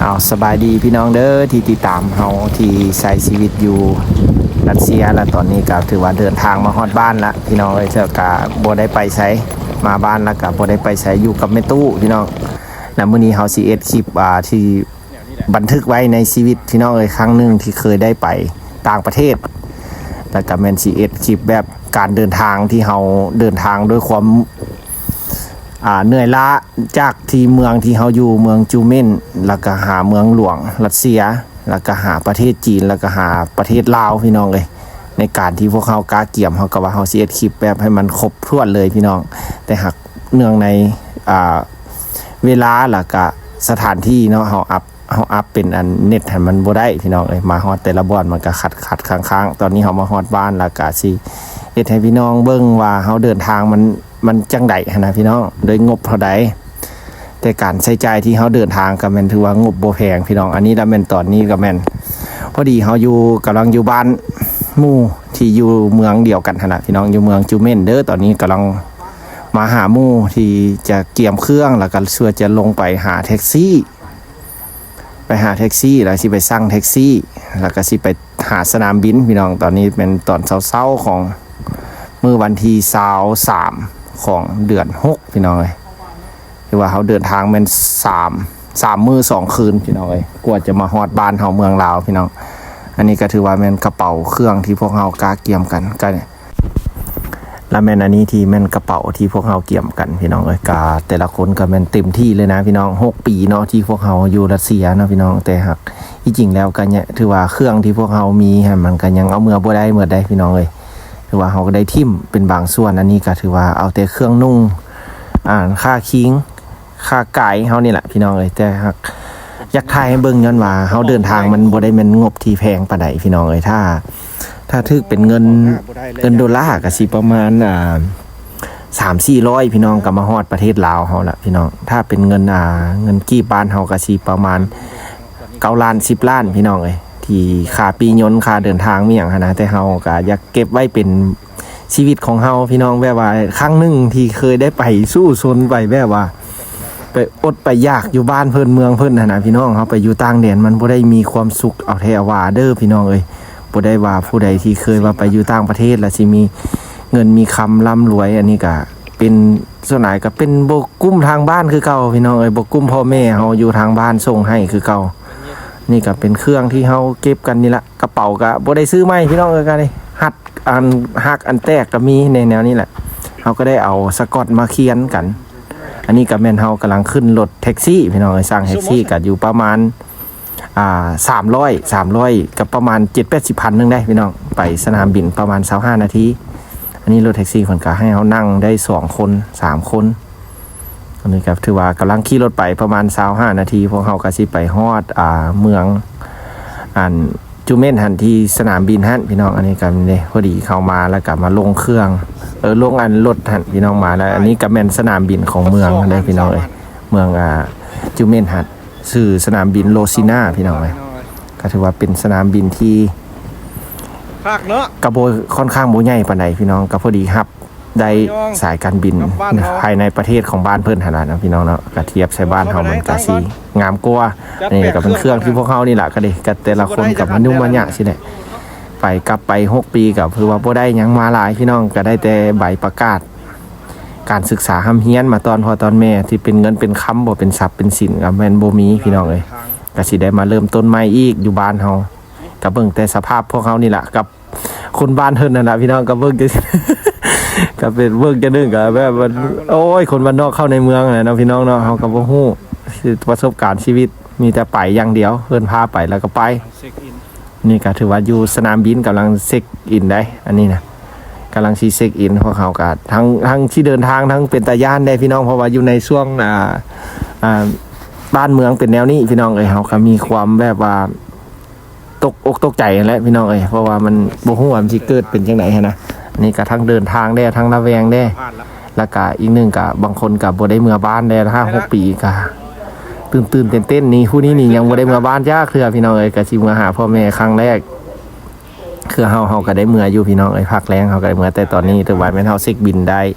ເອົາ ສະບາຍດີພີ່ນ້ອງເດີ ທີ່ຕິດຕາມເຮົາ ທີ່ໃຊ້ຊີວິດຢູ່ຣັດເຊຍ ແລະ ຕອນນີ້ກໍຖືວ່າເດີນທາງມາຮອດບ້ານລະ ພີ່ນ້ອງເອີຍ. ເທື່ອກະບໍ່ໄດ້ໄປໃສ ມາບ້ານລະກະບໍ່ໄດ້ໄປໃສ ຢູ່ກັບແມ່ຕູ້ພີ່ນ້ອງ. ແລະ ມື້ນີ້ເຮົາຊິເຮັດຄລິບ ອ່າ ທີ່ບັນທຶກໄວ້ໃນຊີວິດ ພີ່ນ້ອງເອີຍ ຄັ້ງໜຶ່ງທີ່ເຄີຍໄດ້ໄປຕ່າງປະເທດ ແລະ ກະແມ່ນຊິເຮັດຄລິບແບບການເດີນທາງ ທີ່ເຮົາເດີນທາງດ້ວຍຄວາມ ອ່າ ເມື່ອຍລ້າ ຈາກທີ່ເມືອງທີ່ເຮົາຢູ່ ເມືອງຈູເມັນ ແລ້ວກໍຫາເມືອງຫຼວງຣັດເຊຍ ແລ້ວກໍຫາປະເທດຈີນ ແລ້ວກໍຫາປະເທດລາວ ພີ່ນ້ອງເອີຍ. ໃນການທີ່ພວກເຮົາກະກຽມ ເຮົາກໍວ່າເຮົາຊິເຮັດຄລິບແບບໃຫ້ມັນຄົບຖ້ວນເລີຍ ພີ່ນ້ອງ. ແຕ່ຫາກເນື່ອງໃນ ອ່າ ເວລາ ແລ້ວກໍສະຖານທີ່ເນາະ ເຮົາອັບ ເຮົາອັບເປັນອັນເນັດຫັ້ນມັນບໍ່ໄດ້ ພີ່ນ້ອງເອີຍ. ມາຮອດແຕ່ລະບ່ອນມັນກໍຂັດໆຄ້າງໆ. ຕອນນີ້ເຮົາມາຮອດບ້ານ ແລ້ວກໍຊິເຮັດໃຫ້ພີ່ນ້ອງເບິ່ງວ່າເຮົາເດີນທາງມັນ ມັນຈັ່ງໃດຫັ້ນນະພີ່ນ້ອງ ໂດຍງົບເທົ່າໃດ. ແຕ່ການໃຊ້ຈ່າຍທີ່ເຮົາເດີນທາງກໍແມ່ນຖືວ່າງົບບໍ່ແພງພີ່ນ້ອງ. ອັນນີ້ລະແມ່ນ ຕອນນີ້ກໍແມ່ນ ພໍດີເຮົາຢູ່ ກຳລັງຢູ່ບ້ານໝູ່ທີ່ຢູ່ເມືອງດຽວກັນຫັ້ນນະພີ່ນ້ອງ ຢູ່ເມືອງຈູເມັນເດີ. ຕອນນີ້ກຳລັງມາຫາໝູ່ທີ່ຈະກຽມເຄື່ອງ ແລ້ວກໍເພື່ອຈະລົງໄປຫາແທັກຊີ ໄປຫາແທັກຊີ ແລ້ວຊິໄປສັ່ງແທັກຊີ ແລ້ວກໍຊິໄປຫາສະໜາມບິນພີ່ນ້ອງ. ຕອນນີ້ແມ່ນຕອນເຊົ້າໆຂອງມື້ວັນທີຊາວສາມຂອງເດືອນຫົກ ພີ່ນ້ອງເອີຍ. ຖືວ່າເຮົາເດີນທາງແມ່ນສາມ ສາມມື້ສອງຄືນ ພີ່ນ້ອງເອີຍ ກວ່າຈະມາຮອດບ້ານເຮົາເມືອງລາວ ພີ່ນ້ອງ. ອັນນີ້ກໍຖືວ່າແມ່ນກະເປົາເຄື່ອງທີ່ພວກເຮົາກະກຽມກັນ ກະ ລະແມ່ນອັນນີ້ທີ່ແມ່ນກະເປົາທີ່ພວກເຮົາກຽມກັນ ພີ່ນ້ອງເອີຍ. ກະແຕ່ລະຄົນກໍແມ່ນເຕັມທີ່ເລີຍນະ ພີ່ນ້ອງ. ຫົກປີເນາະທີ່ພວກເຮົາຢູ່ຣັດເຊຍເນາະ ພີ່ນ້ອງ. ແຕ່ຫາກ ທີ່ຈິງແລ້ວກໍຍັງ ຖືວ່າເຄື່ອງທີ່ພວກເຮົາມີຫັ້ນ ມັນກໍຍັງເອົາເມືອບໍ່ໄດ້ໝົດໃດ ພີ່ນ້ອງເອີຍ. ຖືວ່າເຮົາກໍໄດ້ຖິ້ມເປັນບາງສ່ວນ. ອັນນີ້ກໍຖືວ່າເອົາແຕ່ເຄື່ອງນຸ່ງ ອ່າ ຜ້າຄີງ ຄ່າກາຍເຮົານີ້ແຫຼະ ພີ່ນ້ອງເອີຍ. ແຕ່ຫາກຢາກຖ່າຍໃຫ້ເບິ່ງ ຍ້ອນວ່າເຮົາເດີນທາງມັນບໍ່ໄດ້ແມ່ນງົບທີ່ແພງປານໃດ ພີ່ນ້ອງເອີຍ. ຖ້າ ຖ້າຖືກເປັນເງິນ ເງິນໂດລາກໍຊິປະມານ ອ່າ ສາມສີ່ຮ້ອຍ ພີ່ນ້ອງ ກໍມາຮອດປະເທດລາວເຮົາລະ ພີ່ນ້ອງ. ຖ້າເປັນເງິນ ອ່າ ເງິນກີບບ້ານເຮົາກໍຊິປະມານເກົ້າລ້ານ ສິບລ້ານ ພີ່ນ້ອງເອີຍ ທີ່ຄ່າປີ້ຍົນ ຄ່າເດີນທາງ ມີຫຍັງຫັ້ນນະ. ແຕ່ເຮົາກໍຢາກເກັບໄວ້ເປັນ ຊີວິດຂອງເຮົາ ພີ່ນ້ອງ ແບບວ່າຄັ້ງໜຶ່ງທີ່ເຄີຍໄດ້ໄປສູ້ຊົນ ໄປແບບວ່າ ໄປອົດໄປຢາກຢູ່ບ້ານເພິ່ນເມືອງເພິ່ນຫັ້ນນະ ພີ່ນ້ອງ. ເຮົາໄປຢູ່ຕ່າງແດນ ມັນບໍ່ໄດ້ມີຄວາມສຸກເອົາແທ້ເອົາຫວາເດີ ພີ່ນ້ອງເອີຍ. ບໍ່ໄດ້ວ່າຜູ້ໃດທີ່ເຄີຍວ່າໄປຢູ່ຕ່າງປະເທດ ແລ້ວຊິມີເງິນມີຄຳລ່ຳລວຍ. ອັນນີ້ກະເປັນ ສ່ວນຫຼາຍກະເປັນບໍ່ກຸ້ມທາງບ້ານຄືເກົ່າ ພີ່ນ້ອງເອີຍ ບໍ່ກຸ້ມພໍ່ແມ່ເຮົາຢູ່ທາງບ້ານສົ່ງໃຫ້ຄືເກົ່າ. ນີ້ກະເປັນເຄື່ອງທີ່ເຮົາເກັບກັນນີ້ລະ. ກະເປົາກະບໍ່ໄດ້ຊື້ໃໝ່ ພີ່ນ້ອງເອີຍ. ກະນີ້ ຮັດ ອັນຫັກອັນແຕກກໍມີໃນແນວນີ້ແຫຼະ. ເຮົາກໍໄດ້ເອົາສະກອດມາຂຽນກັນ. ອັນນີ້ກໍແມ່ນເຮົາກຳລັງຂຶ້ນລົດແທັກຊີ ພີ່ນ້ອງເອີຍ. ສັ່ງແທັກຊີກໍຢູ່ປະມານ ອ່າ ສາມຮ້ອຍ ສາມຮ້ອຍ ກໍປະມານເຈັດແປດສິບພັນໜຶ່ງໄດ໋ ພີ່ນ້ອງ. ໄປສະໜາມບິນປະມານຊາວຫ້ານາທີ. ອັນນີ້ລົດແທັກຊີເພິ່ນກໍໃຫ້ເຮົານັ່ງໄດ້ສອງຄົນ ສາມຄົນ. ອັນນີ້ກໍຖືວ່າກຳລັງຂີ່ລົດໄປປະມານຊາວຫ້ານາທີ ພວກເຮົາກໍຊິໄປຮອດ ອ່າ ເມືອງ ອັນ ຈູເມັນຫັ້ນ ທີ່ສະໜາມບິນຫັ້ນ ພີ່ນ້ອງ. ອັນນີ້ກໍນີ້ ພໍດີເຂົ້າມາແລ້ວກໍມາລົງເຄື່ອງ ເອີ ລົງອັນລົດຫັ້ນ ພີ່ນ້ອງ ມາແລ້ວ. ອັນນີ້ກໍແມ່ນສະໜາມບິນຂອງເມືອງເດ້ ພີ່ນ້ອງເອີຍ ເມືອງ ອ່າ ຈູເມັນຫັ້ນ ຊື່ສະໜາມບິນໂລຊິນາ ພີ່ນ້ອງເອີຍ. ກໍຖືວ່າເປັນສະໜາມບິນທີ່ ຄັກເນາະ ກໍບໍ່ ຂ້ອນຂ້າງບໍ່ໃຫຍ່ປານໃດ ພີ່ນ້ອງ. ກໍພໍດີຮັບ ໄດ້ສາຍການບິນພາຍໃນປະເທດຂອງບ້ານເພິ່ນຫັ້ນນະພີ່ນ້ອງເນາະ. ກະທຽບໃສ່ບ້ານເຮົາມັນກະຊິງາມກວ່າ. ນີ້ກະເປັນເຄື່ອງທີ່ພວກເຮົານີ້ລະ ກະເດ້ ກະແຕ່ລະຄົນກະມາຫຍຸ້ງມາຍາກຊີ້ແຫຼະ. ໄປກັບໄປຫົກປີກະຄືວ່າບໍ່ໄດ້ຫຍັງມາຫຼາຍພີ່ນ້ອງ. ກະໄດ້ແຕ່ໃບປະກາດການສຶກສາຮ່ຳຮຽນມາຕ້ອນພໍ່ຕ້ອນແມ່ ທີ່ເປັນເງິນເປັນຄຳ ບໍ່ເປັນຊັບເປັນສິນກະແມ່ນບໍ່ມີພີ່ນ້ອງເອີຍ. ກະຊິໄດ້ມາເລີ່ມຕົ້ນໃໝ່ອີກຢູ່ບ້ານເຮົາ. ກະເບິ່ງແຕ່ສະພາບພວກເຮົານີ້ລະ ກັບ ຄົນບ້ານເພິ່ນຫັ້ນລະພີ່ນ້ອງ. ກໍເບິ່ງ ກໍເປັນເບິ່ງຈັ່ງໜຶ່ງ ກໍແບບວ່າ ໂອ້ຍ ຄົນບ້ານນອກເຂົ້າໃນເມືອງແຫຼະເນາະ ພີ່ນ້ອງເນາະ. ເຮົາກໍບໍ່ຮູ້ປະສົບການຊີວິດ ມີແຕ່ໄປຢ່າງດຽວ ເພິ່ນພາໄປແລ້ວກໍໄປ. ນີ້ກໍຖືວ່າຢູ່ສະໜາມບິນ ກຳລັງເຊັກອິນໄດ໋ ອັນນີ້ນະ ກຳລັງຊິເຊັກອິນ. ພວກເຮົາກໍທັງ ທັງຊິເດີນທາງ ທັງເປັນຕາຢ້ານໄດ໋ພີ່ນ້ອງ ເພາະວ່າຢູ່ໃນຊ່ວງ ອ່າ ອ່າ ບ້ານເມືອງເປັນແນວນີ້ພີ່ນ້ອງເອີຍ. ເຮົາກໍມີຄວາມແບບວ່າ ຕົກອົກຕົກໃຈຫັ້ນແຫຼະພີ່ນ້ອງເອີຍ ເພາະວ່າມັນບໍ່ຮູ້ວ່າມັນຊິເກີດເປັນຈັ່ງໃດຫັ້ນນະ. ອັນນີ້ກະທັງເດີນທາງແດ່ ທັງລະແວງແດ່ ແລ້ວກະອີກໜຶ່ງກະບາງຄົນກະບໍ່ໄດ້ເມືອບ້ານແດ່ ຫ້າຫົກປີກະຕື່ນໆເຕັ້ນໆ. ນີ້ຜູ້ນີ້ນີ້ຍັງບໍ່ໄດ້ເມືອບ້ານຈັກເທື່ອພີ່ນ້ອງເອີຍ. ກະຊິເມືອຫາພໍ່ແມ່ຄັ້ງແລກ ຄືເຮົາ ເຮົາກະໄດ້ເມືອຢູ່ພີ່ນ້ອງເອີຍ. ພັກແລງເຮົາກະໄດ້ເມືອ ແຕ່ຕອນນີ້ຖືວ່າແມ່ນເຮົາເຊັກບິນໄດ້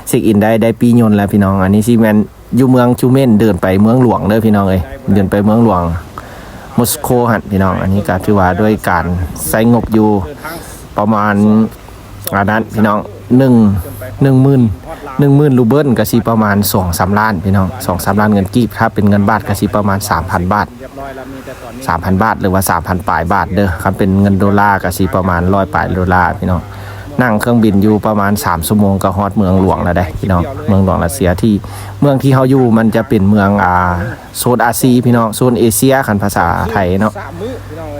ເຊັກອິນໄດ້ ໄດ້ປີ້ຍົນແລ້ວພີ່ນ້ອງ. ອັນນີ້ຊິແມ່ນ ຢູ່ເມືອງຈູເມັນ ເດີນໄປເມືອງຫຼວງເດີພີ່ນ້ອງເອີຍ ເດີນໄປເມືອງຫຼວງ. ມອສໂກຫັ້ນພີ່ນ້ອງ. ອັນນີ້ກໍຖືວ່າດ້ວຍການໃຊ້ງົບຢູ່ປະມານ ອັນນັ້ນພີ່ນ້ອງ ໜຶ່ງ ໜຶ່ງໝື່ນ ໜຶ່ງໝື່ນຣູເບິນ ກໍຊິປະມານສອງສາມລ້ານພີ່ນ້ອງ ສອງສາມລ້ານເງິນກີບ. ຖ້າເປັນເງິນບາດກໍຊິປະມານສາມພັນບາດ ສາມພັນບາດ ຫຼືວ່າສາມພັນປາຍບາດເດີ້. ຄັນເປັນເງິນໂດລາກໍຊິປະມານຮ້ອຍປາຍໂດລາພີ່ນ້ອງ. ນັ່ງເຄື່ອງບິນຢູ່ປະມານສາມຊົ່ວໂມງກໍຮອດເມືອງຫຼວງແລ້ວເດ້ພີ່ນ້ອງ. ເມືອງຫຼວງຣັດເຊຍ ທີ່ເມືອງທີ່ເຮົາຢູ່ມັນຈະເປັນເມືອງ ອ່າ ໂຊນອາຊີພີ່ນ້ອງ ໂຊນເອເຊຍ ຄັນພາສາໄທເນາະ.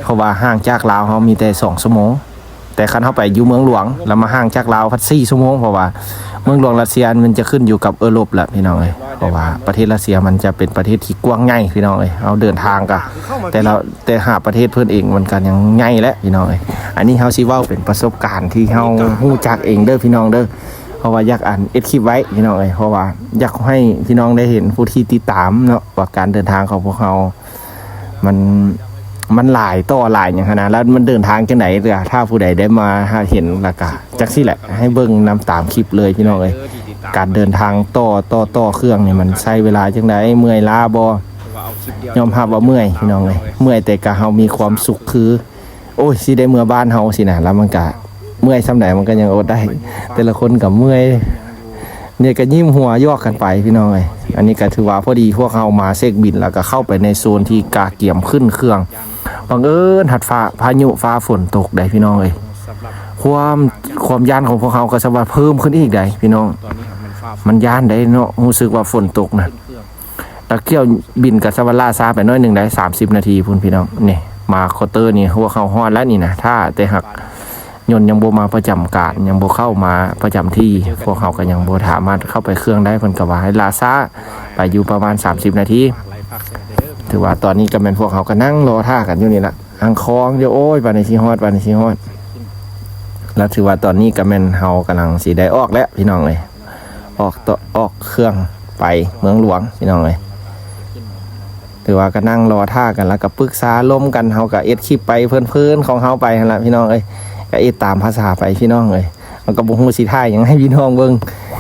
ເພາະວ່າຫ່າງຈາກລາວເຮົາມີແຕ່ສອງຊົ່ວໂມງ ແຕ່ຄັນເຮົາໄປຢູ່ເມືອງຫຼວງ ແລ້ວມາຫ່າງຈາກລາວພັດສີ່ຊົ່ວໂມງ ເພາະວ່າເມືອງຫຼວງຣັດເຊຍມັນຈະຂຶ້ນຢູ່ກັບເອີຣົບແຫຼະພີ່ນ້ອງເອີຍ. ເພາະວ່າປະເທດຣັດເຊຍມັນຈະເປັນປະເທດທີ່ກວ້າງໃຫຍ່ພີ່ນ້ອງເອີຍ. ເຮົາເດີນທາງກໍ ແຕ່ລະ ແຕ່ຫາປະເທດເພິ່ນເອງມັນກໍຍັງໃຫຍ່ແຫຼະພີ່ນ້ອງເອີຍ. ອັນນີ້ເຮົາຊິເວົ້າເປັນປະສົບການທີ່ເຮົາຮູ້ຈັກເອງເດີ້ພີ່ນ້ອງເດີ້. ເພາະວ່າຢາກອັນເຮັດຄລິບໄວ້ພີ່ນ້ອງເອີຍ ເພາະວ່າຢາກໃຫ້ພີ່ນ້ອງໄດ້ເຫັນ ຜູ້ທີ່ຕິດຕາມເນາະ ວ່າການເດີນທາງຂອງພວກເຮົາ ມັນ ມັນຫຼາຍຕໍ່ຫຼາຍຫຍັງຫັ້ນນະ ແລ້ວມັນເດີນທາງຈັ່ງໃດ ຖ້າຜູ້ໃດໄດ້ມາເຫັນແລ້ວກະຈັກຊີ້ແຫຼະ ໃຫ້ເບິ່ງນຳຕາມຄລິບເລີຍພີ່ນ້ອງເອີຍ. ການເດີນທາງຕໍ່ ຕໍ່ ຕໍ່ເຄື່ອງນີ້ມັນໃຊ້ເວລາຈັ່ງໃດ ເມື່ອຍລ້າບໍ່? ຍອມຮັບວ່າເມື່ອຍພີ່ນ້ອງເອີຍ ເມື່ອຍ ແຕ່ກະເຮົາມີຄວາມສຸກຄື ໂອ້ຍ ຊິໄດ້ເມືອບ້ານເຮົາຊີ້ນະ. ແລ້ວມັນກະເມື່ອຍສ່ຳໃດມັນກໍຍັງອົດໄດ້ ແຕ່ລະຄົນກໍເມື່ອຍ ນີ້ກໍຍິ້ມຫົວຢອກກັນໄປພີ່ນ້ອງເອີຍ. ອັນນີ້ກໍຖືວ່າພໍດີພວກເຮົາມາເຊັກບິນ ແລ້ວກໍເຂົ້າໄປໃນໂຊນທີ່ກະກຽມຂຶ້ນເຄື່ອງ. ບັງເອີນຮັດຟ້າ ພາຍຸຟ້າຝົນຕົກໄດ໋ພີ່ນ້ອງເອີຍ. ຄວາມ ຄວາມຢ້ານຂອງພວກເຮົາກໍສາມາດເພີ່ມຂຶ້ນອີກໄດ໋ພີ່ນ້ອງ. ມັນຢ້ານໄດ໋ເນາະ ຮູ້ສຶກວ່າຝົນຕົກນະ. ແລ້ວຖ້ຽວບິນກໍສາມາດລ່າຊ້າໄປໜ້ອຍໜຶ່ງໄດ໋ ສາມສິບນາທີພຸ້ນພີ່ນ້ອງ. ນີ້ມາຄວາເຕີນີ້ ພວກເຮົາຮອດແລ້ວນີ້ນະ. ຖ້າແຕ່ຫາກ ຍົນຍັງບໍ່ມາປະຈຳການ ຍັງບໍ່ເຂົ້າມາປະຈຳທີ່ ພວກເຮົາກໍຍັງບໍ່ສາມາດເຂົ້າໄປເຄື່ອງໄດ້. ເພິ່ນກໍວ່າໃຫ້ລ່າຊ້າໄປຢູ່ປະມານສາມສິບນາທີ. ຖືວ່າຕອນນີ້ກໍແມ່ນພວກເຮົາກໍນັ່ງລໍຖ້າກັນຢູ່ນີ້ລະ ອ່າງຄອງຢູ່. ໂອ້ຍ ບາດນີ້ຊິຮອດ ບາດນີ້ຊິຮອດ. ແລ້ວຖືວ່າຕອນນີ້ກໍແມ່ນເຮົາກຳລັງຊິໄດ້ອອກແລ້ວພີ່ນ້ອງເອີຍ ອອກ ອອກເຄື່ອງໄປເມືອງຫຼວງພີ່ນ້ອງເອີຍ. ຖືວ່າກໍນັ່ງລໍຖ້າກັນ ແລ້ວກໍປຶກສາລົມກັນ ເຮົາກໍເຮັດຄລິບໄປເພີນໆຂອງເຮົາໄປຫັ້ນລະພີ່ນ້ອງເອີຍ. ກໍເຮັດຕາມພາສາໄປພີ່ນ້ອງເອີຍ. ມັນກໍບໍ່ຮູ້ຊິຖ່າຍຫຍັງໃຫ້ພີ່ນ້ອງເບິ່ງ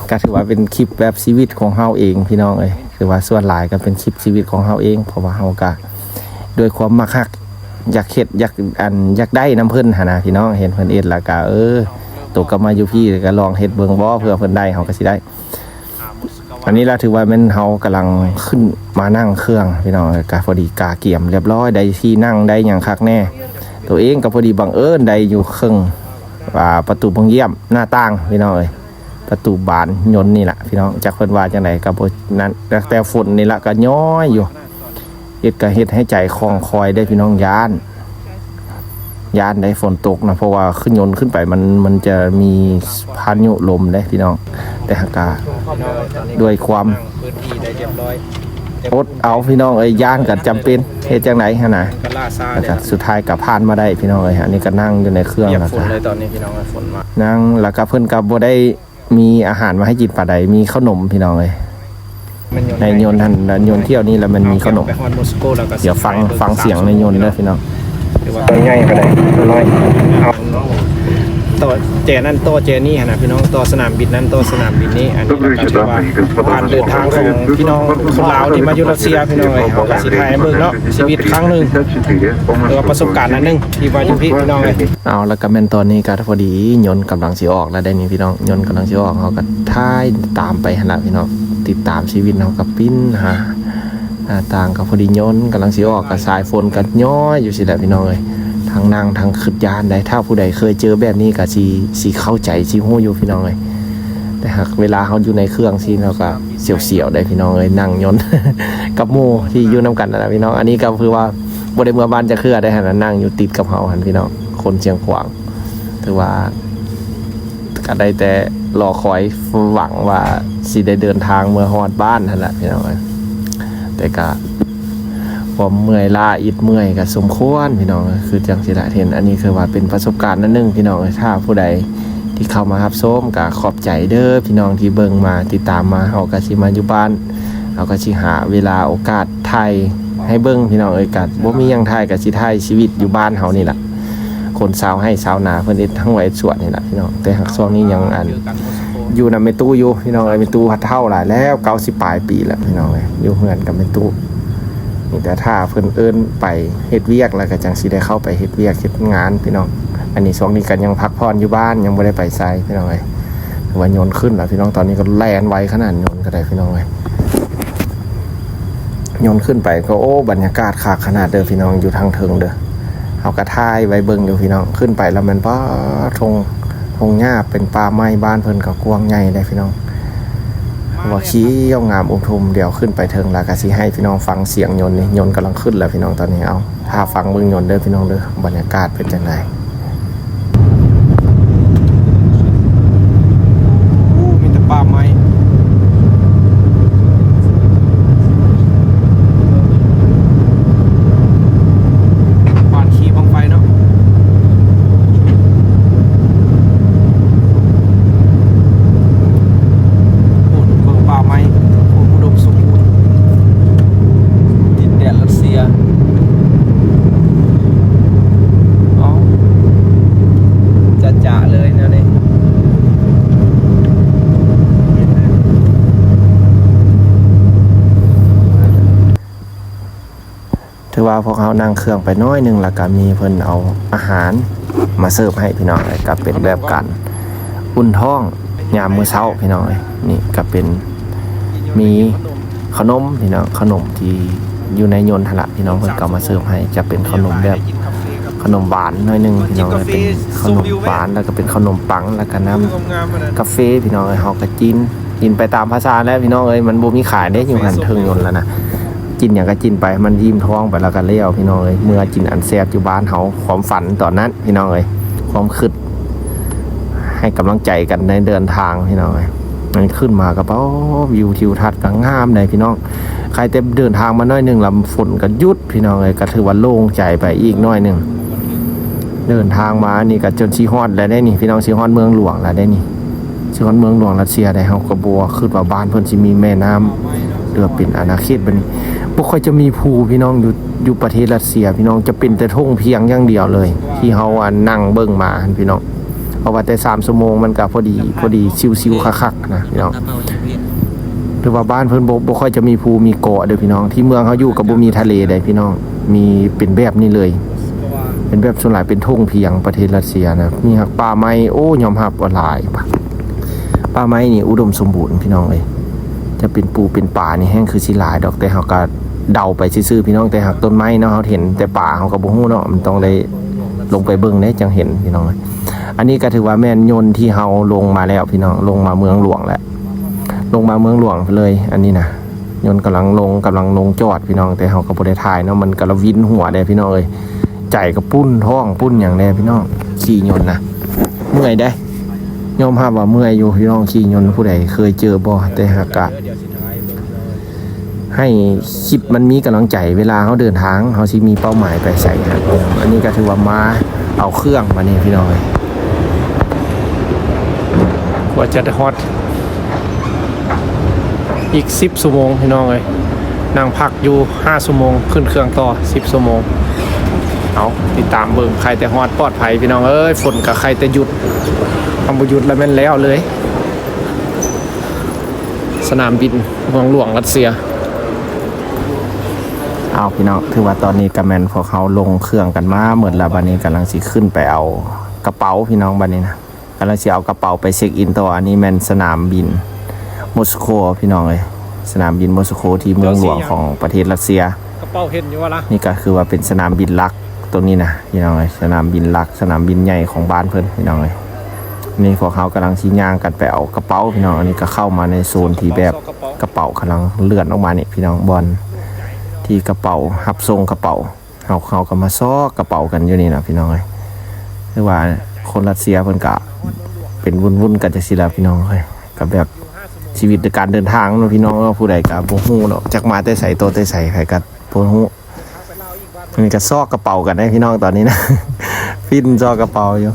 ກໍຖືວ່າເປັນຄລິບແບບຊີວິດຂອງເຮົາເອງພີ່ນ້ອງເອີຍ. ຖືວ່າສ່ວນຫຼາຍກໍເປັນຄລິບຊີວິດຂອງເຮົາເອງ ເພາະວ່າເຮົາກໍດ້ວຍຄວາມມັກຮັກ ຢາກເຮັດ ຢາກ ອັນ ຢາກໄດ້ນຳເພິ່ນຫັ້ນນະພີ່ນ້ອງ. ເຫັນເພິ່ນເຮັດແລ້ວກໍ ເອີ ໂຕກໍມາຢູ່ພີ້ ກໍລອງເຮັດເບິ່ງບໍ່ ເພື່ອເພິ່ນໄດ້ ເຮົາກໍຊິໄດ້. ອັນນີ້ລະຖືວ່າແມ່ນເຮົາກຳລັງຂຶ້ນມານັ່ງເຄື່ອງພີ່ນ້ອງເອີຍ. ກະພໍດີກະກຽມລຽບຮ້ອຍ ໄດ້ທີ່ນັ່ງໄດ້ຫຍັງຄັກແນ່. ໂຕເອງກໍພໍດີບັງເອີນໄດ້ຢູ່ເຄິ່ງ ອ່າ ປະຕູໂພງຢ້ຽມ ໜ້າຕ່າງພີ່ນ້ອງເອີຍ. ປະຕູບານຍົນນີ້ລະພີ່ນ້ອງ ຈັກເພິ່ນວ່າຈັ່ງໃດກໍບໍ່ນັ້ນ ແຕ່ ແຕ່ຝົນນີ້ລະກໍຍ້ອຍຢູ່. ເຮັດກໍເຮັດໃຫ້ໃຈຄ່ອງຄອຍໄດ້ພີ່ນ້ອງ ຢ້ານ ຢ້ານໄດ້ຝົນຕົກນະ ເພາະວ່າຂຶ້ນ ຍົນຂຶ້ນໄປ ມັນ ມັນຈະມີພາຍຸລົມເດ້ພີ່ນ້ອງ. ແຕ່ຫາກກະດ້ວຍຄວາມອົດເອົາພີ່ນ້ອງເອີຍ ຢ້ານກໍຈຳເປັນ ເຮັດຈັ່ງໃດຫັ້ນນະ. ແລ້ວກໍສຸດທ້າຍກໍຜ່ານມາໄດ້ພີ່ນ້ອງເອີຍ. ອັນນີ້ກໍນັ່ງຢູ່ໃນເຄື່ອງ ແລ້ວກໍ ນັ່ງ ແລ້ວກໍເພິ່ນກໍບໍ່ໄດ້ ມີອາຫານມາໃຫ້ກິນປານໃດ ມີເຂົ້າໜົມພີ່ນ້ອງເອີຍ. ໃນຍົນຫັ້ນ ໃນຍົນຖ້ຽວນີ້ລະແມ່ນມີເຂົ້າໜົມ. ດຽວຟັງ ຟັງສຽງໃນຍົນເດີພີ່ນ້ອງ. ໃຫຍ່ປານໃດ ນ້ອຍ ຕໍ່ແຈນັ້ນຕໍ່ແຈນີ້ຫັ້ນນະພີ່ນ້ອງ ຕໍ່ສະໜາມບິນນັ້ນຕໍ່ສະໜາມບິນນີ້. ອັນນີ້ກໍຖືວ່າການເດີນທາງຂອງພີ່ນ້ອງຄົນລາວທີ່ມາຢູ່ຣັດເຊຍພີ່ນ້ອງເອີຍ. ເຮົາກໍຊິຖ່າຍໃຫ້ເບິ່ງເນາະ ຊີວິດຄັ້ງໜຶ່ງ ຫຼືວ່າປະສົບການອັນໜຶ່ງທີ່ມາຢູ່ພີ້ພີ່ນ້ອງເອີຍ. ເອົາ ແລ້ວກໍແມ່ນຕອນນີ້ກໍພໍດີຍົນກຳລັງຊິອອກແລ້ວໄດ໋ນີ້ພີ່ນ້ອງ. ຍົນກຳລັງຊິອອກ ເຮົາກໍຖ່າຍຕາມໄປຫັ້ນລະພີ່ນ້ອງ ຕິດຕາມຊີວິດ. ເຮົາກໍປິ່ນຫາໜ້າຕ່າງ ກໍພໍດີຍົນກຳລັງຊິອອກ ກໍສາຍຝົນກໍຍ້ອຍຢູ່ຊີ້ແຫຼະພີ່ນ້ອງເອີຍ. ທັງນັ່ງທັງຄຶດຢ້ານໄດ໋ ຖ້າຜູ້ໃດເຄີຍເຈີແບບນີ້ກໍຊິ ຊິເຂົ້າໃຈ ຊິຮູ້ຢູ່ພີ່ນ້ອງເອີຍ. ແຕ່ຫາກເວລາເຮົາຢູ່ໃນເຄື່ອງຊີ້ ເຮົາກໍສຽວໆໄດ໋ພີ່ນ້ອງເອີຍ ນັ່ງຍົນກັບໝູ່ທີ່ຢູ່ນຳກັນຫັ້ນນະພີ່ນ້ອງ. ອັນນີ້ກໍຄືວ່າ ບໍ່ໄດ້ເມືອບ້ານຈັກເທື່ອໄດ໋ຫັ້ນນະ ນັ່ງຢູ່ຕິດກັບເຮົາຫັ້ນພີ່ນ້ອງ ຄົນຊຽງຂວາງ. ຖືວ່າກໍໄດ້ແຕ່ລໍຄອຍຫວັງວ່າຊິໄດ້ເດີນທາງເມືອຮອດບ້ານຫັ້ນລະພີ່ນ້ອງເອີຍ. ແຕ່ກໍຄວາມເມື່ອຍລ້າອິດເມື່ອຍກໍສົມຄວນພີ່ນ້ອງເອີຍ ຄືຈັ່ງຊີ້ລະ. ເຫັນ ອັນນີ້ຄືວ່າເປັນປະສົບການອັນໜຶ່ງພີ່ນ້ອງເອີຍ. ຖ້າຜູ້ໃດທີ່ເຂົ້າມາຮັບຊົມກໍຂອບໃຈເດີພີ່ນ້ອງທີ່ເບິ່ງມາ ຕິດຕາມມາ. ເຮົາກໍຊິມາຢູ່ບ້ານ ເຮົາກໍຊິຫາເວລາໂອກາດ ຖ່າຍໃຫ້ເບິ່ງພີ່ນ້ອງເອີຍ. ກະບໍ່ມີຫຍັງຖ່າຍ ກະຊິຖ່າຍຊີວິດຢູ່ບ້ານເຮົານີ້ລະ ຄົນຊາວໄຮ່ຊາວນາ ເພິ່ນເຮັດທັງໄວສວນນີ້ລະພີ່ນ້ອງ. ແຕ່ຫາກຊ່ວງນີ້ຍັງ ອັນ ຢູ່ນຳແມ່ຕູ້ຢູ່ພີ່ນ້ອງເອີຍ. ແມ່ຕູ້ພັດເຖົ້າຫຼາຍແລ້ວ ເກົ້າສິບປາຍປີແລ້ວພີ່ນ້ອງເອີຍ. ຢູ່ເຮືອນກັບແມ່ຕູ້ ແຕ່ຖ້າເພິ່ນເອີ້ນໄປເຮັດວຽກ ແລ້ວກໍຈັ່ງຊິໄດ້ເຂົ້າໄປເຮັດວຽກເຮັດງານພີ່ນ້ອງ. ອັນນີ້ຊ່ວງນີ້ກໍຍັງພັກຜ່ອນຢູ່ບ້ານ ຍັງບໍ່ໄດ້ໄປໃສພີ່ນ້ອງເອີຍ. ຖືວ່າຍົນຂຶ້ນແລ້ວພີ່ນ້ອງ, ຕອນນີ້ກໍແລ່ນໄວຂະໜາດຍົນກໍໄດ້ພີ່ນ້ອງເອີຍ. ຍົນຂຶ້ນໄປກໍ ໂອ້ ບັນຍາກາດຄັກຂະໜາດເດີພີ່ນ້ອງ, ຢູ່ທາງເທິງເດີ. ເຮົາກໍຖ່າຍໄວ້ເບິ່ງຢູ່ພີ່ນ້ອງ, ຂຶ້ນໄປແລ້ວແມ່ນ ປາ ທົ່ງ ທົ່ງຫຍ້າເປັນປ່າໄມ້, ບ້ານເພິ່ນກໍກວ້າງໃຫຍ່ເດ້ພີ່ນ້ອງ. ວ່າຂຽວງາມອຸທຸມ. ດຽວຂຶ້ນໄປເທິງແລ້ວກໍຊິໃຫ້ພີ່ນ້ອງຟັງສຽງຍົນນີ້, ຍົນກຳລັງຂຶ້ນແລ້ວພີ່ນ້ອງຕອນນີ້. ເອົາ ຖ້າຟັງເບິ່ງຍົນເດີພີ່ນ້ອງເດີ, ບັນຍາກາດເປັນຈັ່ງໃດ. ໂອ້ ມີແຕ່ປ່າໄມ້. ບ້ານຂີ້ບັ້ງໄຟເນາະ. ໂອ້ ເບິ່ງປ່າໄມ້ ໂອ້ ອຸດົມສົມບູນ ດິນແດນຣັດເຊຍ. ເອົາ ຈະໆເລີຍແນວນີ້. ຖືວ່າພວກເຮົານັ່ງເຄື່ອງໄປໜ້ອຍໜຶ່ງ ແລ້ວກະມີເພິ່ນເອົາອາຫານມາເສີບໃຫ້ພີ່ນ້ອງເອີຍ, ກະເປັນແບບການອຸ່ນທ້ອງຍາມມື້ເຊົ້າພີ່ນ້ອງເອີຍ. ນີ້ກະເປັນ ມີຂະໜົມພີ່ນ້ອງ, ຂະໜົມທີ່ຢູ່ໃນຍົນຫັ້ນລະພີ່ນ້ອງ, ເພິ່ນກໍເອົາມາເສີບໃຫ້. ຈະເປັນຂະໜົມແບບ ຂະໜົມຫວານໜ້ອຍໜຶ່ງພີ່ນ້ອງເອີຍ, ເປັນຂະໜົມຫວານ ແລ້ວກໍເປັນຂະໜົມປັງ ແລ້ວກໍນ້ຳກາເຟພີ່ນ້ອງເອີຍ. ເຮົາກໍກິນ ກິນໄປຕາມພາສາແຫຼະພີ່ນ້ອງເອີຍ, ມັນບໍ່ມີຂາຍເດ້ຢູ່ຫັ້ນເທິງຍົນຫັ້ນນະ. ກິນຫຍັງກໍກິນໄປໃຫ້ມັນອີ່ມທ້ອງໄປ ແລ້ວກໍແລ້ວພີ່ນ້ອງເອີຍ. ເມືອກິນອັນແຊບຢູ່ບ້ານເຮົາ, ຄວາມຝັນຕອນນັ້ນພີ່ນ້ອງເອີຍ, ຄວາມຄິດໃຫ້ກຳລັງໃຈກັນໃນເດີນທາງພີ່ນ້ອງເອີຍ. ອັນນີ້ຂຶ້ນມາກໍ ປາ ວິວທິວທັດກໍງາມໃດ໋ພີ່ນ້ອງ. ໃຄແຕ່ເດີນທາງມາໜ້ອຍໜຶ່ງລະ ຝົນກໍຢຸດພີ່ນ້ອງເອີຍ, ກໍຖືວ່າໂລ່ງໃຈໄປອີກໜ້ອຍໜຶ່ງ. ເດີນທາງມານີ້ກໍຈົນຊິຮອດແລ້ວເດ້ນີ້ພີ່ນ້ອງ, ຊິຮອດເມືອງຫຼວງແລ້ວເດ້ນີ້. ຊິຮອດເມືອງຫຼວງຣັດເຊຍໄດ໋. ເຮົາກໍບໍ່ຄິດວ່າບ້ານເພິ່ນຊິມີແມ່ນ້ຳ ຫຼືວ່າເປັນອານາເຂດແບບນີ້. ບໍ່ຄ່ອຍຈະມີພູພີ່ນ້ອງ, ຢູ່ ຢູ່ປະເທດຣັດເຊຍພີ່ນ້ອງ ຈະເປັນແຕ່ທົ່ງພຽງຢ່າງດຽວເລີຍ ທີ່ເຮົາ ອັນ ນັ່ງເບິ່ງມາຫັ້ນພີ່ນ້ອງ. ເພາະວ່າແຕ່ສາມຊົ່ວໂມງມັນກໍພໍດີ ພໍດີຊິວໆຄັກໆນະພີ່ນ້ອງ. ຖືວ່າບ້ານເພິ່ນບໍ່ ບໍ່ຄ່ອຍຈະມີພູມີເກາະເດີພີ່ນ້ອງ. ທີ່ເມືອງເຮົາຢູ່ກໍບໍ່ມີທະເລໃດ໋ພີ່ນ້ອງ, ມີເປັນແບບນີ້ເລີຍ. ເປັນແບບ ສ່ວນຫຼາຍເປັນທົ່ງພຽງປະເທດຣັດເຊຍນະ. ມີຮັກປ່າໄມ້ ໂອ້ ຍອມຮັບວ່າຫຼາຍ. ປ່າໄມ້ນີ້ອຸດົມສົມບູນພີ່ນ້ອງເອີຍ. ຈະເປັນປູເປັນປານີ້ແຮ່ງຄືຊິຫຼາຍດອກ, ແຕ່ເຮົາກໍເດົາໄປຊື່ໆພີ່ນ້ອງ. ແຕ່ຫາກຕົ້ນໄມ້ເນາະ ເຮົາເຫັນ, ແຕ່ປ່າເຮົາກໍບໍ່ຮູ້ເນາະ, ມັນຕ້ອງໄດ້ລົງໄປເບິ່ງເດ້ຈັ່ງເຫັນພີ່ນ້ອງເອີຍ. ອັນນີ້ກໍຖືວ່າແມ່ນຍົນທີ່ເຮົາລົງມາແລ້ວພີ່ນ້ອງ, ລົງມາເມືອງຫຼວງແລ້ວ. ລົງມາເມືອງຫຼວງເລີຍ ອັນນີ້ນະ. ຍົນກຳລັງລົງ ກຳລັງລົງຈອດພີ່ນ້ອງ, ແຕ່ເຮົາກໍບໍ່ໄດ້ຖ່າຍເນາະ, ມັນກະລະວິນຫົວເດ້ພີ່ນ້ອງເອີຍ. ໃຈກໍປຸ້ນທ້ອງປຸ້ນຫຍັງແດ່ພີ່ນ້ອງ, ຂີ່ຍົນນະເມື່ອຍເດ້. ຍອມຮັບວ່າເມື່ອຍຢູ່ພີ່ນ້ອງ, ຂີ່ຍົນ ຜູ້ໃດເຄີຍເຈີບໍ່? ແຕ່ຫາກກະໃຫ້ຄລິບມັນມີກຳລັງໃຈ ເວລາເຮົາເດີນທາງ ເຮົາຊິມີເປົ້າໝາຍໄປໃສຫັ້ນ. ອັນນີ້ກໍຖືວ່າມາເອົາເຄື່ອງບາດນີ້ພີ່ນ້ອງເອີຍ. ກວ່າຈະໄດ້ຮອດ ອີກສິບຊົ່ວໂມງພີ່ນ້ອງເອີຍ, ນັ່ງພັກຢູ່ຫ້າຊົ່ວໂມງ, ຂຶ້ນເຄື່ອງຕໍ່ສິບຊົ່ວໂມງ. ເອົາ ຕິດຕາມເບິ່ງ, ໃຄ່ແຕ່ຮອດປອດໄພພີ່ນ້ອງເອີຍ. ຝົນກໍໃຄ່ແຕ່ຢຸດ, ຄັນບໍ່ຢຸດແລ້ວແມ່ນແລ້ວເລີຍ. ສະໜາມບິນເມືອງຫຼວງຣັດເຊຍ. ເອົາ ພີ່ນ້ອງ, ຖືວ່າຕອນນີ້ກໍແມ່ນພວກເຮົາລົງເຄື່ອງກັນມາໝົດແລ້ວ, ບາດນີ້ກຳລັງຊິຂຶ້ນໄປເອົາກະເປົາພີ່ນ້ອງ ບາດນີ້ນະ. ກຳລັງຊິເອົາກະເປົາໄປເຊັກອິນຕໍ່. ອັນນີ້ແມ່ນສະໜາມບິນມົສໂຄພີ່ນ້ອງເອີຍ, ສະໜາມບິນມົສໂຄທີ່ເມືອງຫຼວງຂອງປະເທດຣັດເຊຍ. ກະເປົາເຫັນຢູ່ວ່າລະ? ນີ້ກໍຄືວ່າເປັນສະໜາມບິນຫຼັກຕົງນີ້ນະພີ່ນ້ອງເອີຍ, ສະໜາມບິນຫຼັກ ສະໜາມບິນໃຫຍ່ຂອງບ້ານເພິ່ນພີ່ນ້ອງເອີຍ. ນີ້ພວກເຮົາກຳລັງຊິຍ່າງກັນໄປເອົາກະເປົາພີ່ນ້ອງ. ອັນນີ້ກໍເຂົ້າມາໃນໂຊນທີ່ແບບກະເປົາກຳລັງເລື່ອນອອກມານີ້ພີ່ນ້ອງ, ບ່ອນທີ່ກະເປົາ ຮັບສົ່ງກະເປົາ. ເຮົາ ເຮົາກໍມາຊອກກະເປົາກັນຢູ່ນີ້ນະພີ່ນ້ອງເອີຍ. ຄືວ່າຄົນຣັດເຊຍເພິ່ນກະເປັນວຸ້ນໆກັນຈັ່ງຊີ້ລະພີ່ນ້ອງເອີຍ, ກໍແບບຊີວິດໃນການເດີນທາງເນາະພີ່ນ້ອງເນາະ. ຜູ້ໃດກໍບໍ່ຮູ້ເນາະ, ຈັກມາແຕ່ໃສ ໂຕແຕ່ໃສ ໃຜກໍບໍ່ຮູ້. ອັນນີ້ກໍຊອກກະເປົາກັນເດ້ພີ່ນ້ອງຕອນນີ້ນະ, ປິ່ນຊອກກະເປົາຢູ່.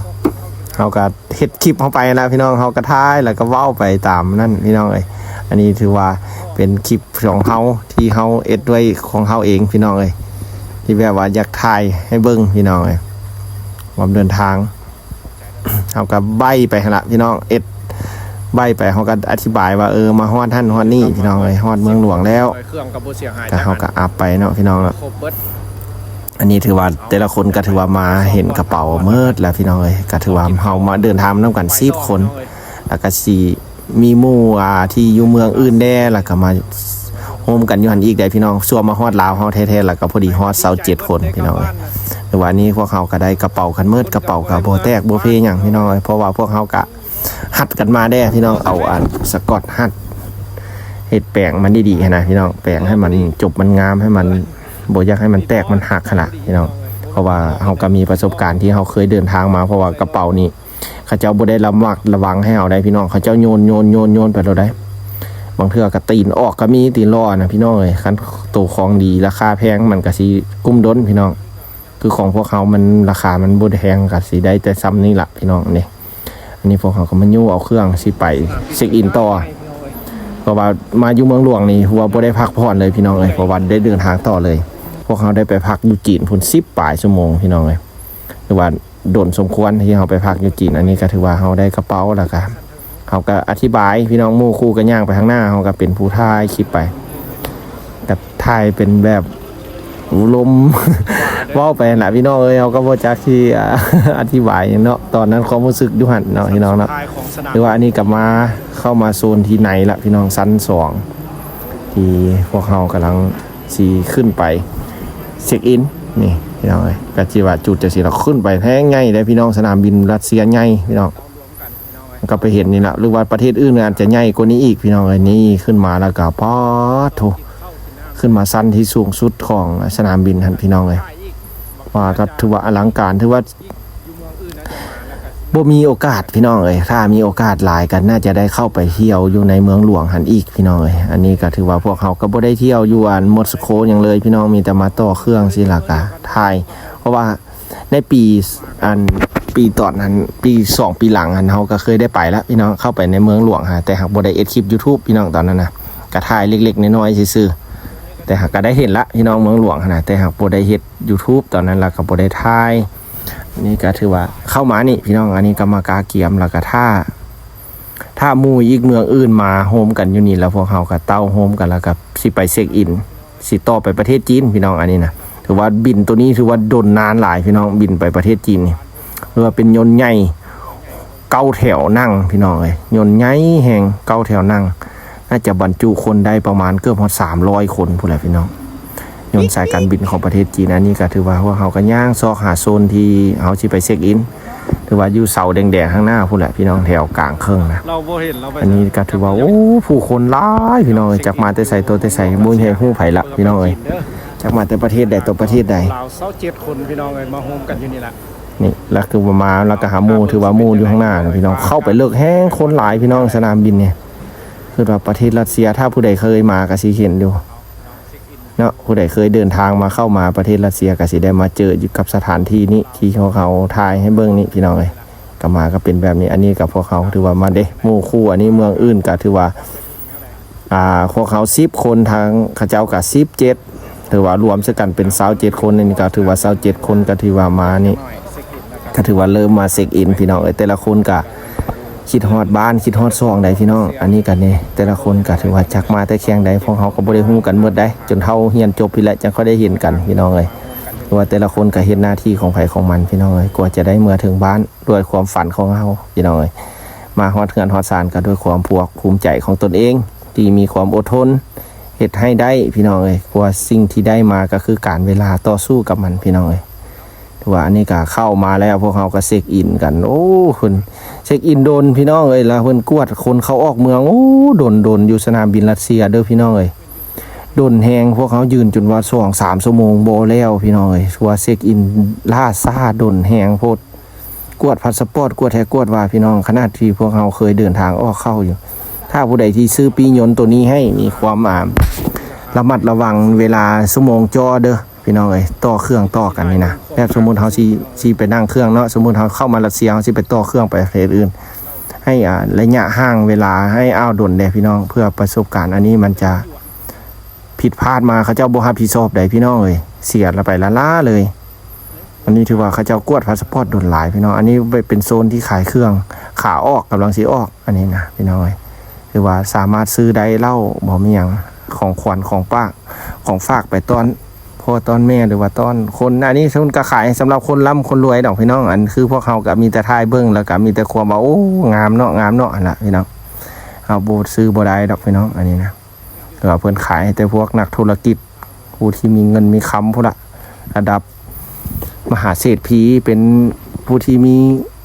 ເຮົາກໍເຮັດຄລິບເຮົາໄປນະພີ່ນ້ອງ, ເຮົາກໍຖ່າຍ ແລ້ວກໍເວົ້າໄປຕາມນັ້ນພີ່ນ້ອງເອີຍ. ອັນນີ້ຖືວ່າເປັນຄລິບ ຂອງເຮົາ ທີ່ເຮົາເຮັດດ້ວຍຂອງເຮົາເອງພີ່ນ້ອງເອີຍ, ທີ່ແບບວ່າຢາກຖ່າຍໃຫ້ເບິ່ງພີ່ນ້ອງເອີຍ. ຄວາມເດີນທາງ ເຮົາກໍໄບ້ໄປຫັ້ນລະພີ່ນ້ອງ, ເຮັດ ໄວໄປ ເຮົາກໍອະທິບາຍວ່າ ເອີ ມາຮອດຫັ້ນຮອດນີ້ພີ່ນ້ອງເອີຍ ຮອດເມືອງຫຼວງແລ້ວ ເຄື່ອງກໍບໍ່ເສຍຫາຍ ກໍເຮົາກໍອັບໄປເນາະພີ່ນ້ອງເນາະ. ອັນນີ້ຖືວ່າແຕ່ລະຄົນກໍຖືວ່າມາເຫັນກະເປົາໝົດແລ້ວພີ່ນ້ອງເອີຍ ກໍຖືວ່າເຮົາມາເດີນທາງນຳກັນສິບຄົນ ແລ້ວກໍຊິມີໝູ່ ອ່າ ທີ່ຢູ່ເມືອງອື່ນແດ່ ແລ້ວກໍມາໂຮມກັນຢູ່ຫັ້ນອີກໄດ໋ພີ່ນ້ອງ. ສ່ວນມາຮອດລາວເຮົາແທ້ໆ ແລ້ວກໍພໍດີຮອດຊາວເຈັດຄົນພີ່ນ້ອງເອີຍ. ແຕ່ວ່ານີ້ພວກເຮົາກໍໄດ້ກະເປົາກັນໝົດ ກະເປົາກໍບໍ່ແຕກບໍ່ເພຫຍັງພີ່ນ້ອງເອີຍ ເພາະວ່າພວກເຮົາກໍ ຮັດກັນມາແດ່ພີ່ນ້ອງ ເອົາອັນສະກອດຮັດ ເຮັດແປງມັນດີໆຫັ້ນນະພີ່ນ້ອງ ແປງໃຫ້ມັນຈົບມັນງາມ ໃຫ້ມັນ ບໍ່ຢາກໃຫ້ມັນແຕກມັນຫັກຫັ້ນລະພີ່ນ້ອງ. ເພາະວ່າເຮົາກໍມີປະສົບການທີ່ເຮົາເຄີຍເດີນທາງມາ ເພາະວ່າກະເປົານີ້ເຂົາເຈົ້າບໍ່ໄດ້ລະມັດລະວັງໃຫ້ເຮົາໄດ໋ພີ່ນ້ອງ ເຂົາເຈົ້າໂຍນໆໆໆໄປໂລດໄດ໋. ບາງເທື່ອກໍຕີນອອກກໍມີ ຕີນລໍ້ນະພີ່ນ້ອງເອີຍ. ຄັນໂຕຂອງດີລາຄາແພງມັນກໍຊິກຸ້ມດົນພີ່ນ້ອງ ຄືຂອງພວກເຮົາມັນລາຄາມັນບໍ່ແພງ ກໍຊິໄດ້ແຕ່ຊ່ຳນີ້ລະພີ່ນ້ອງເດ້. ອັນນີ້ພວກເຮົາກໍມາຍູ້ເອົາເຄື່ອງຊິໄປເຊັກອິນຕໍ່ ເພາະວ່າມາຢູ່ເມືອງຫຼວງນີ້ຖືວ່າບໍ່ໄດ້ພັກຜ່ອນເລີຍພີ່ນ້ອງເອີຍ ເພາະວ່າໄດ້ເດີນທາງຕໍ່ເລີຍ. ພວກເຮົາໄດ້ໄປພັກຢູ່ຈີນພຸ້ນສິບປາຍຊົ່ວໂມງພີ່ນ້ອງເອີຍ ຖືວ່າດົນສົມຄວນທີ່ເຮົາໄປພັກຢູ່ຈີນ. ອັນນີ້ກໍຖືວ່າເຮົາໄດ້ກະເປົາ ແລ້ວກໍເຮົາກໍອະທິບາຍພີ່ນ້ອງ ໝູ່ຄູ່ກໍຍ່າງໄປທາງໜ້າ ເຮົາກໍເປັນຜູ້ຖ່າຍຄລິບໄປ ກໍຖ່າຍເປັນແບບ ລົມ ເວົ້າໄປຫັ້ນລະພີ່ນ້ອງເອີຍ ເຮົາກໍບໍ່ຈັກຊິ ອະທິບາຍຫຍັງເນາະ ຕອນນັ້ນຄວາມຮູ້ສຶກຢູ່ຫັ້ນເນາະພີ່ນ້ອງເນາະ. ຖືວ່າອັນນີ້ກໍມາ ເຂົ້າມາໂຊນທີ່ໃນລະພີ່ນ້ອງ ຊັ້ນສອງ ທີ່ພວກເຮົາກຳລັງຊິຂຶ້ນໄປເຊັກອິນນີ້ພີ່ນ້ອງເອີຍ. ກໍຊິວ່າຈຸດຈັ່ງຊີ້ລະ ຂຶ້ນໄປແຮງໃຫຍ່ເດ້ພີ່ນ້ອງ ສະໜາມບິນຣັດເຊຍໃຫຍ່ພີ່ນ້ອງ. ກໍໄປເຫັນນີ້ລະ ຫຼືວ່າປະເທດອື່ນອາດຈະໃຫຍ່ກວ່ານີ້ອີກພີ່ນ້ອງເອີຍ. ນີ້ຂຶ້ນມາແລ້ວກໍ ປາດໂທ້ ຂຶ້ນມາຊັ້ນທີ່ສູງສຸດຂອງສະໜາມບິນຫັ້ນພີ່ນ້ອງເອີຍ ວ່າກໍຖືວ່າອະລັງການ ຖືວ່າບໍ່ມີໂອກາດພີ່ນ້ອງເອີຍ. ຖ້າມີໂອກາດຫຼາຍກໍໜ້າຈະໄດ້ເຂົ້າໄປທ່ຽວຢູ່ໃນເມືອງຫຼວງຫັ້ນອີກພີ່ນ້ອງເອີຍ. ອັນນີ້ກໍຖືວ່າພວກເຮົາກໍບໍ່ໄດ້ທ່ຽວຢູ່ອັນມົດສະໂຄຫຍັງເລີຍພີ່ນ້ອງ ມີແຕ່ມາຕໍ່ເຄື່ອງຊີ້ລະກະຖ່າຍ ເພາະວ່າ ໃນປີ ອັນ ປີຕອນນັ້ນ ປີສອງປີຫຼັງຫັ້ນ ເຮົາກໍເຄີຍໄດ້ໄປລະພີ່ນ້ອງ ເຂົ້າໄປໃນເມືອງຫຼວງຫັ້ນ ແຕ່ຫາກບໍ່ໄດ້ເຮັດຄລິບຢູທູບພີ່ນ້ອງ ຕອນນັ້ນນະ ກະຖ່າຍເລັກໆນ້ອຍໆຊື່ໆ ແຕ່ຫາກກໍໄດ້ເຫັນລະພີ່ນ້ອງ ເມືອງຫຼວງຫັ້ນນະ ແຕ່ຫາກບໍ່ໄດ້ເຮັດຢູທູບຕອນນັ້ນ ແລ້ວກໍບໍ່ໄດ້ຖ່າຍ. ນີ້ກໍຖືວ່າເຂົ້າມານີ້ພີ່ນ້ອງ ອັນນີ້ກໍມາກະກຽມ ແລ້ວກໍຖ້າ ຖ້າໝູ່ອີກເມືອງອື່ນມາໂຮມກັນຢູ່ນີ້ ແລ້ວພວກເຮົາກໍເຕົ້າໂຮມກັນ ແລ້ວກໍຊິໄປເຊັກອິນ ຊິຕໍ່ໄປປະເທດຈີນພີ່ນ້ອງ. ອັນນີ້ນະ ຖືວ່າບິນໂຕນີ້ຖືວ່າດົນນານຫຼາຍພີ່ນ້ອງ ບິນໄປປະເທດຈີນນີ້ ຖືວ່າເປັນຍົນໃຫຍ່ເກົ້າແຖວນັ່ງພີ່ນ້ອງເອີຍ ຍົນໃຫຍ່ແຮງເກົ້າແຖວນັ່ງ ໜ້າຈະບັນຈຸຄົນໄດ້ປະມານເກືອບຮອດສາມຮ້ອຍຄົນພຸ້ນແຫຼະພີ່ນ້ອງ. ຍົນສາຍການບິນຂອງປະເທດຈີນ. ອັນນີ້ກໍຖືວ່າພວກເຮົາກໍຍ່າງຊອກຫາໂຊນທີ່ເຮົາຊິໄປເຊັກອິນ ຖືວ່າຢູ່ເສົາແດງໆຂ້າງໜ້າພຸ້ນແຫຼະພີ່ນ້ອງ ແຖວກາງເຄິ່ງນະ. ເຮົາບໍ່ເຫັນ ເຮົາໄປ ອັນນີ້ກໍຖືວ່າ ໂອ້ ຜູ້ຄົນຫຼາຍພີ່ນ້ອງເອີຍ ຈັກມາແຕ່ໃສໂຕແຕ່ໃສ ບໍ່ມີໃຜຮູ້ໃຜລະພີ່ນ້ອງເອີຍ ຈັກມາແຕ່ປະເທດໃດໂຕປະເທດໃດ. ລາວຊາວເຈັດຄົນພີ່ນ້ອງເອີຍ ມາໂຮມກັນຢູ່ນີ້ລະ. ນີ້ລະຄືວ່າມາ ລະກໍຫາໝູ່ ຖືວ່າໝູ່ຢູ່ຂ້າງໜ້ານະພີ່ນ້ອງ ເຂົ້າໄປເລິກແຮງ ຄົນຫຼາຍພີ່ນ້ອງ ສະໜາມບິນນີ້ ຄືວ່າປະເທດຣັດເຊຍ ຖ້າຜູ້ໃດເຄີຍມາກໍຊິເຫັນຢູ່ ເນາະ ຜູ້ໃດເຄີຍເດີນທາງມາ ເຂົ້າມາປະເທດຣັດເຊຍ ກໍຊິໄດ້ມາເຈີຢູ່ກັບສະຖານທີ່ນີ້ ທີ່ພວກເຮົາຖ່າຍໃຫ້ເບິ່ງນີ້ພີ່ນ້ອງເອີຍ. ກໍມາກໍເປັນແບບນີ້ ອັນນີ້ກໍພວກເຮົາຖືວ່າມາເດ້ ໝູ່ຄູ່ ອັນນີ້ເມືອງອື່ນກໍຖືວ່າ ອ່າ ພວກເຮົາສິບຄົນ ທາງເຂົາເຈົ້າກໍສິບເຈັດ ຖືວ່າລວມໃສ່ກັນເປັນຊາວເຈັດຄົນ. ອັນນີ້ກໍຖືວ່າຊາວເຈັດຄົນ ກໍຖືວ່າມານີ້ ກໍຖືວ່າເລີ່ມມາເຊັກອິນພີ່ນ້ອງເອີຍ. ແຕ່ລະຄົນກໍ ຄິດຮອດບ້ານ ຄິດຮອດຊ່ອງໃດພີ່ນ້ອງ. ອັນນີ້ກໍນີ້ ແຕ່ລະຄົນກໍຖືວ່າຈັກມາແຕ່ແຂວງໃດ ພວກເຮົາກໍບໍ່ໄດ້ຮູ້ກັນໝົດໃດ ຈົນເທົ່າຮຽນຈົບພີ້ແຫຼະ ຈັ່ງຄ່ອຍໄດ້ເຫັນກັນພີ່ນ້ອງເອີຍ. ເພາະວ່າແຕ່ລະຄົນກໍເຮັດໜ້າທີ່ຂອງໃຜຂອງມັນພີ່ນ້ອງເອີຍ ກວ່າຈະໄດ້ເມືອເຖິງບ້ານດ້ວຍຄວາມຝັນຂອງເຮົາພີ່ນ້ອງເອີຍ. ມາຮອດເຮືອນຮອດຊານກໍດ້ວຍຄວາມພວກພູມໃຈຂອງຕົນເອງ ທີ່ມີຄວາມອົດທົນ ເຮັດໃຫ້ໄດ້ພີ່ນ້ອງເອີຍ. ເພາະວ່າສິ່ງທີ່ໄດ້ມາກໍຄືການເວລາຕໍ່ສູ້ກັບມັນພີ່ນ້ອງເອີຍ. ຖືວ່າອັນນີ້ກໍເຂົ້າມາແລ້ວ ພວກເຮົາກໍເຊັກອິນກັນ. ໂອ້ ເພິ່ນເຊັກອິນດົນພີ່ນ້ອງເອີຍ ແລ້ວເພິ່ນກວດຄົນເຂົ້າອອກເມືອງ ໂອ້ ດົນໆ ຢູ່ສະໜາມບິນຣັດເຊຍເດີພີ່ນ້ອງເອີຍ ດົນແຮງ. ພວກເຮົາຢືນຈົນວ່າສອງສາມຊົ່ວໂມງບໍ່ແລ້ວພີ່ນ້ອງເອີຍ ຖືວ່າເຊັກອິນລ່າຊ້າດົນແຮງໂພດ. ກວດພາສະປອດ ກວດແທ້ກວດວ່າພີ່ນ້ອງ ຂະໜາດທີ່ພວກເຮົາເຄີຍເດີນທາງອອກເຂົ້າຢູ່. ຖ້າຜູ້ໃດທີ່ຊື້ປີ້ຍົນໂຕນີ້ໃຫ້ມີຄວາມ ອ່າ ລະມັດລະວັງເວລາຊົ່ວໂມງຈໍ່ເດີ ພີ່ນ້ອງເອີຍ ຕໍ່ເຄື່ອງຕໍ່ກັນນີ້ນະ ແບບສົມມຸດເຮົາຊິ ຊິໄປນັ່ງເຄື່ອງເນາະ ສົມມຸດເຮົາເຂົ້າມາຣັດເຊຍ ເຮົາຊິໄປຕໍ່ເຄື່ອງໄປປະເທດອື່ນ ໃຫ້ ອ່າ ໄລຍະຫ່າງເວລາໃຫ້ອ້າວດົນແດ່ພີ່ນ້ອງ ເພື່ອປະສົບການອັນນີ້ມັນຈະຜິດພາດມາ ເຂົາເຈົ້າບໍ່ຮັບຜິດຊອບໃດພີ່ນ້ອງເອີຍ ເສຍລະໄປລ້າໆເລີຍ. ອັນນີ້ຖືວ່າເຂົາເຈົ້າກວດພາສະປອດດົນຫຼາຍພີ່ນ້ອງ. ອັນນີ້ເປັນໂຊນທີ່ຂາຍເຄື່ອງ ຂາອອກ ກຳລັງຊິອອກ ອັນນີ້ນະພີ່ນ້ອງເອີຍ. ຄືວ່າສາມາດຊື້ໄດ້ເຫຼົ້າ ບໍ່ມີຫຍັງ ຂອງຂວັນ ຂອງຝາກ ຂອງຝາກໄປຕ້ອນພໍ່ຕ້ອນແມ່ ຫຼືວ່າຕ້ອນຄົນ ອັນນີ້ເພິ່ນກໍຂາຍສຳລັບຄົນລ່ຳຄົນລວຍດອກພີ່ນ້ອງ. ອັນຄືພວກເຮົາກໍມີແຕ່ຖ່າຍເບິ່ງ ແລ້ວກໍມີແຕ່ຄວາມວ່າ ໂອ້ ງາມເນາະ ງາມເນາະ ຫັ້ນລະພີ່ນ້ອງ. ເຮົາບໍ່ຊື້ບໍ່ໄດ້ດອກພີ່ນ້ອງ ອັນນີ້ນະ. ແຕ່ວ່າເພິ່ນຂາຍໃຫ້ແຕ່ພວກນັກທຸລະກິດ ຜູ້ທີ່ມີເງິນມີຄຳພຸ້ນລະ ລະດັບມະຫາເສດຖີ ເປັນຜູ້ທີ່ມີ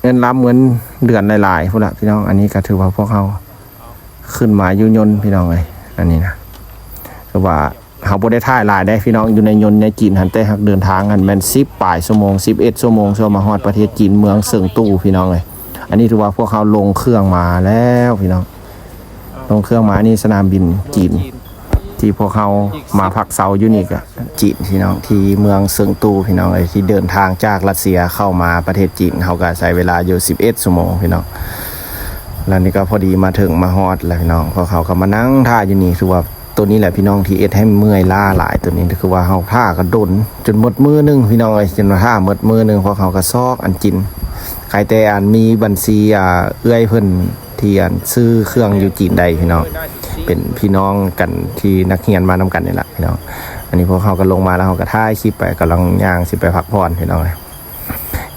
ເງິນລ້ຳເງິນເດືອນຫຼາຍໆພຸ້ນລະພີ່ນ້ອງ. ອັນນີ້ກໍຖືວ່າພວກເຮົາຂຶ້ນມາຢູ່ຍົນພີ່ນ້ອງເອີຍ. ອັນນີ້ນະ ຄືວ່າເຮົາບໍ່ໄດ້ຖ່າຍຫຼາຍເດ້ພີ່ນ້ອງ ຢູ່ໃນຍົນໃນຈີນຫັ້ນ ແຕ່ຫາກເດີນທາງຫັ້ນແມ່ນສິບປາຍຊົ່ວໂມງ ສິບເອັດຊົ່ວໂມງ ຊົ່ວມາຮອດປະເທດຈີນ ເມືອງເຊິງຕູພີ່ນ້ອງເອີຍ. ອັນນີ້ຖືວ່າພວກເຮົາລົງເຄື່ອງມາແລ້ວພີ່ນ້ອງ. ລົງເຄື່ອງມາ ອັນນີ້ສະໜາມບິນຈີນ ທີ່ພວກເຮົາມາພັກເຊົາຢູ່ນີ້ກະຈີນພີ່ນ້ອງ ທີ່ເມືອງເຊິງຕູພີ່ນ້ອງເອີຍ. ທີ່ເດີນທາງຈາກລັດເຊຍເຂົ້າມາປະເທດຈີນ ເຮົາກະໃຊ້ເວລາຢູ່ສິບເອັດຊົ່ວໂມງພີ່ນ້ອງ. ແລ້ວນີ້ກໍພໍດີມາເຖິງມາຮອດແລ້ວພີ່ນ້ອງ. ພວກເຮົາກໍມານັ່ງຖ້າຢູ່ນີ້ ຖືວ່າໂຕນີ້ແຫຼະພີ່ນ້ອງ ທີ່ເຮັດໃຫ້ເມື່ອຍລ້າຫຼາຍ. ໂຕນີ້ຄືວ່າເຮົາຖ້າກໍດົນ ຈົນໝົດມື້ໜຶ່ງພີ່ນ້ອງເອີຍ ຈົນວ່າຖ້າໝົດມື້ໜຶ່ງ ພວກເຮົາກໍຊອກອັນກິນ. ໃຄແຕ່ອັນມີບັນຊີ ອ່າ ເອື້ອຍເພິ່ນ ທີ່ອັນຊື້ເຄື່ອງຢູ່ຈີນໄດ້ພີ່ນ້ອງ ເປັນພີ່ນ້ອງກັນທີ່ນັກຮຽນມານຳກັນນີ້ລະພີ່ນ້ອງ. ອັນນີ້ພວກເຮົາກໍລົງມາແລ້ວ ເຮົາກໍຖ່າຍຄລິບໄປ ກຳລັງຍ່າງຊິໄປພັກຜ່ອນພີ່ນ້ອງ.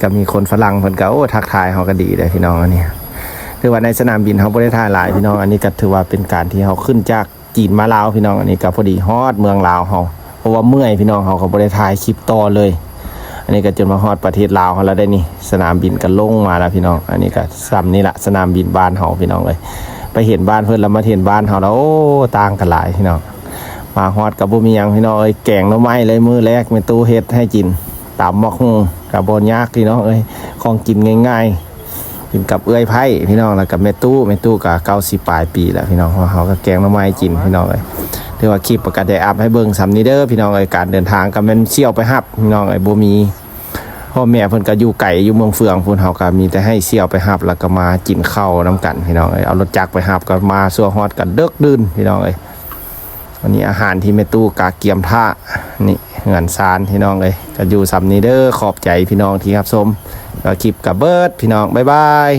ກໍມີຄົນຝຣັ່ງເພິ່ນກໍ ໂອ້ ທັກທາຍເຮົາກໍດີເດ້ພີ່ນ້ອງ. ອັນນີ້ຖືວ່າໃນສະໜາມບິນເຮົາບໍ່ໄດ້ຖ່າຍຫຼາຍພີ່ນ້ອງ. ອັນນີ້ກໍຖືວ່າເປັນການທີ່ເຮົາຂຶ້ນຈາກຈີນມາລາວພີ່ນ້ອງ. ອັນນີ້ກໍພໍດີຮອດເມືອງລາວເຮົາ ເພາະວ່າເມື່ອຍພີ່ນ້ອງ ເຮົາກໍບໍ່ໄດ້ຖ່າຍຄລິບຕໍ່ເລີຍ. ອັນນີ້ກໍຈົນມາຮອດປະເທດລາວເຮົາແລ້ວໄດ໋ນີ້. ສະໜາມບິນກໍລົງມາແລ້ວພີ່ນ້ອງ. ອັນນີ້ກໍສ່ຳນີ້ລະ ສະໜາມບິນບ້ານເຮົາພີ່ນ້ອງເອີຍ. ໄປເຫັນບ້ານເພິ່ນ ແລ້ວມາເຫັນບ້ານເຮົາແລ້ວ ໂອ້ ຕ່າງກັນຫຼາຍພີ່ນ້ອງ. ມາຮອດກໍບໍ່ມີຫຍັງພີ່ນ້ອງເອີຍ ແກງໜໍ່ໄມ້ເລີຍມື້ແລກ ແມ່ຕູ້ເຮັດໃຫ້ກິນ. ຕຳບັກຫຸ່ງກໍບໍ່ຍາກພີ່ນ້ອງເອີຍ ຂອງກິນງ່າຍໆ ກິນກັບເອື້ອຍໄພ້ພີ່ນ້ອງ ແລ້ວກໍແມ່ຕູ້. ແມ່ຕູ້ກໍເກົ້າສິບປາຍປີແລ້ວພີ່ນ້ອງ. ເຮົາກໍແກງໜໍ່ໄມ້ກິນພີ່ນ້ອງເອີຍ. ຖືວ່າຄລິບກໍໄດ້ອັບໃຫ້ເບິ່ງສ່ຳນີ້ເດີພີ່ນ້ອງເອີຍ. ການເດີນທາງກໍແມ່ນສ່ຽວໄປຮັບພີ່ນ້ອງເອີຍ. ບໍ່ມີ ພໍ່ແມ່ເພິ່ນກໍຢູ່ໄກ ຢູ່ເມືອງເຟືອງພຸ້ນ ເຮົາກໍມີແຕ່ໃຫ້ສ່ຽວໄປຮັບ ແລ້ວກໍມາກິນເຂົ້ານຳກັນພີ່ນ້ອງເອີຍ. ເອົາລົດຈັກໄປຮັບ ກໍມາຊົ່ວຮອດກໍເດິກດື່ນພີ່ນ້ອງເອີຍ. ອັນນີ້ອາຫານທີ່ແມ່ຕູ້ກະກຽມຖ້າ. ນີ້ເຮືອນຊານພີ່ນ້ອງເອີຍ ກໍຢູ່ສ່ຳນີ້ເດີ. ຂອບໃຈພີ່ນ້ອງທີ່ຮັບຊົມ. ກໍຄລິບກໍເບີດພີ່ນ້ອງ ບາຍບາຍ.